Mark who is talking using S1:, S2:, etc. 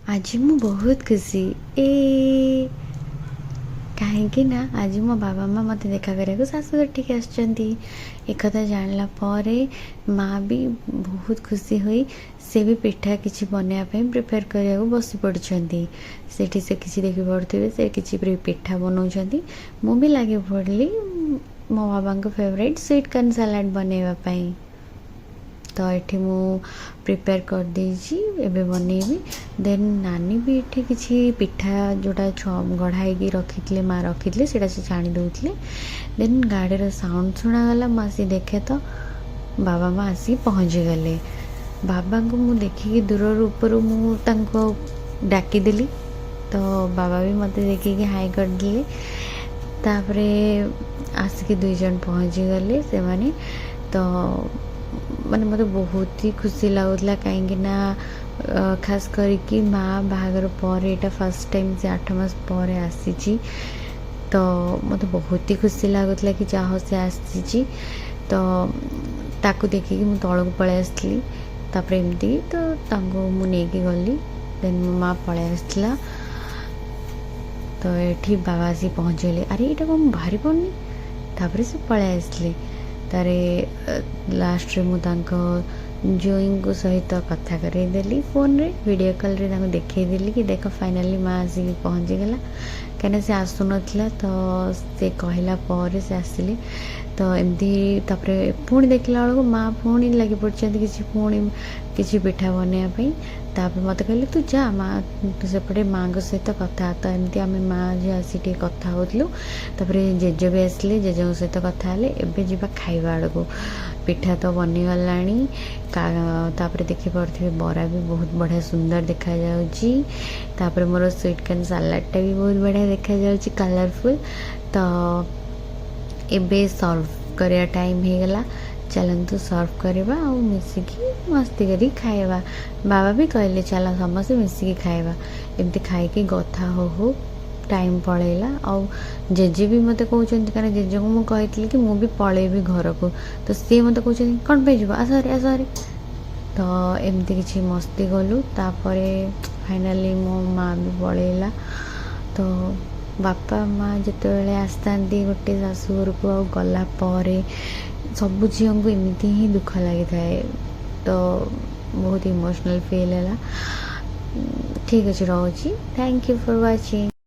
S1: ଆଜି ମୁଁ ବହୁତ ଖୁସି କାହିଁକି ନା ଆଜି ମୋ ବାବା ମା ମୋତେ ଦେଖା କରିବାକୁ ଶାଶୁଘରଠିକି ଆସିଛନ୍ତି। ଏକଥା ଜାଣିଲା ପରେ ମା ବି ବହୁତ ଖୁସି ହୋଇ ସେ ବି ପିଠା କିଛି ବନେଇବା ପାଇଁ ପ୍ରିପେୟାର କରିବାକୁ ବସି ପଡ଼ିଛନ୍ତି। ସେଠି ସେ କିଛି ଦେଖିପାରୁଥିବେ, ସେ କିଛି ପିଠା ବନାଉଛନ୍ତି। ମୁଁ ବି ଲାଗି ପଡ଼ିଲି ମୋ ବାବାଙ୍କ ଫେଭରାଇଟ୍ ସୁଇଟ୍ କର୍ନ ସାଲାଡ଼ ବନେଇବା ପାଇଁ। ତ ଏଠି ମୁଁ ପ୍ରିପେୟାର କରିଦେଇଛି, ଏବେ ବନେଇବି। ଦେନ୍ ନାନୀ ବି ଏଠି କିଛି ପିଠା ଯେଉଁଟା ଗଢ଼ା ହେଇକି ରଖିଥିଲେ, ମା ରଖିଥିଲେ, ସେଇଟା ସେ ଛାଣି ଦେଉଥିଲେ। ଦେନ୍ ଗାଡ଼ିର ସାଉଣ୍ଡ ଶୁଣାଗଲା। ମୁଁ ଆସି ଦେଖେ ତ ବାବା ମା ଆସିକି ପହଞ୍ଚିଗଲେ। ବାବାଙ୍କୁ ମୁଁ ଦେଖିକି ଦୂରରୁ ଉପରୁ ମୁଁ ତାଙ୍କୁ ଡାକିଦେଲି, ତ ବାବା ବି ମୋତେ ଦେଖିକି ହାଇ କରିଦେଲେ। ତାପରେ ଆସିକି ଦୁଇ ଜଣ ପହଞ୍ଚିଗଲେ ସେମାନେ। ତ ମାନେ ମୋତେ ବହୁତ ହି ଖୁସି ଲାଗୁଥିଲା, କାହିଁକି ନା ଖାସ କରିକି ମା ବାହାଘର ପରେ ଏଇଟା ଫାର୍ଷ୍ଟ ଟାଇମ୍ ସେ 8 ମାସ ପରେ ଆସିଛି। ତ ମୋତେ ବହୁତ ହି ଖୁସି ଲାଗୁଥିଲା କି ଯାହା ହଉ ସେ ଆସିଛି। ତ ତାକୁ ଦେଖିକି ମୁଁ ତଳକୁ ପଳେଇ ଆସିଥିଲି। ତାପରେ ଏମିତି ତ ତାଙ୍କୁ ମୁଁ ନେଇକି ଗଲି। ଦେନ୍ ମୋ ମା ପଳେଇ ଆସିଥିଲା। ତ ଏଠି ବାବା ଆସିକି ପହଞ୍ଚିଗଲେ। ଆରେ, ଏଇଟା କ'ଣ ବାହାରି ପଡ଼ୁନି? ତାପରେ ସେ ପଳେଇ ଆସିଲେ। ତାରେ ଲାଷ୍ଟରେ ମୁଁ ତାଙ୍କ ଜୋଇଁଙ୍କ ସହିତ କଥା କରେଇଦେଲି ଫୋନ୍ରେ, ଭିଡ଼ିଓ କଲ୍ରେ ତାଙ୍କୁ ଦେଖେଇଦେଲି କି ଦେଖ, ଫାଇନାଲି ମା ଆସିକି ପହଞ୍ଚିଗଲା। କାହିଁକିନା ସେ ଆସୁନଥିଲା, ତ ସେ କହିଲା ପରେ ସେ ଆସିଲେ। ତ ଏମିତି ତାପରେ ପୁଣି ଦେଖିଲା ବେଳକୁ ମା ପୁଣି ଲାଗି ପଡ଼ିଛନ୍ତି କିଛି ପୁଣି କିଛି ପିଠା ବନେଇବା ପାଇଁ। ତାପରେ ମୋତେ କହିଲେ, ତୁ ଯା ମା, ତୁ ସେପଟେ ମାଆଙ୍କ ସହିତ କଥା। ତ ଏମିତି ଆମେ ମା ଝିଅ ଆସି ଟିକେ କଥା ହେଉଥିଲୁ। ତାପରେ ଜେଜେ ବି ଆସିଲେ, ଜେଜେଙ୍କ ସହିତ କଥା ହେଲେ। ଏବେ ଯିବା ଖାଇବା ଆଡ଼କୁ। ପିଠା ତ ବନିଗଲାଣି। ତାପରେ ଦେଖିପାରୁଥିବେ, ବରା ବି ବହୁତ ବଢ଼ିଆ ସୁନ୍ଦର ଦେଖାଯାଉଛି। ତାପରେ ମୋର ସୁଇଟ୍ କର୍ନ ସାଲାଡ଼ଟା ବି ବହୁତ ବଢ଼ିଆ ଦେଖାଯାଉଛି, କଲରଫୁଲ୍। ତ ଏବେ ସର୍ଭ କରିବା ଟାଇମ୍ ହେଇଗଲା। ଚାଲନ୍ତୁ ସର୍ଭ କରିବା ଆଉ ମିଶିକି ମସ୍ତି କରିକି ଖାଇବା। ବାବା ବି କହିଲେ, ଚାଲ ସମସ୍ତେ ମିଶିକି ଖାଇବା। ଏମିତି ଖାଇକି କଥା ହଉ ହଉ ଟାଇମ୍ ପଳେଇଲା। ଆଉ ଜେଜେ ବି ମୋତେ କହୁଛନ୍ତି, କାରଣ ଜେଜେଙ୍କୁ ମୁଁ କହିଥିଲି କି ମୁଁ ବି ପଳେଇବି ଘରକୁ, ତ ସିଏ ମୋତେ କହୁଛନ୍ତି, କ'ଣ ପାଇଁ ଯିବ, ଆସ ହରି, ଆସ ହରି। ତ ଏମିତି କିଛି ମସ୍ତି କଲୁ। ତାପରେ ଫାଇନାଲି ମୋ ମା ବି ପଳେଇଲା। ତ ବାପା ମା ଯେତେବେଳେ ଆସିଥାନ୍ତି ଗୋଟେ ଶାଶୁଘରକୁ ଆଉ ଗଲା ପରେ ସବୁ ଝିଅଙ୍କୁ ଏମିତି ହିଁ ଦୁଃଖ ଲାଗିଥାଏ। ତ ବହୁତ ଇମୋସନାଲ୍ ଫିଲ୍ ହେଲା। ଠିକ୍ ଅଛି, ରହୁଛି। Thank you for watching.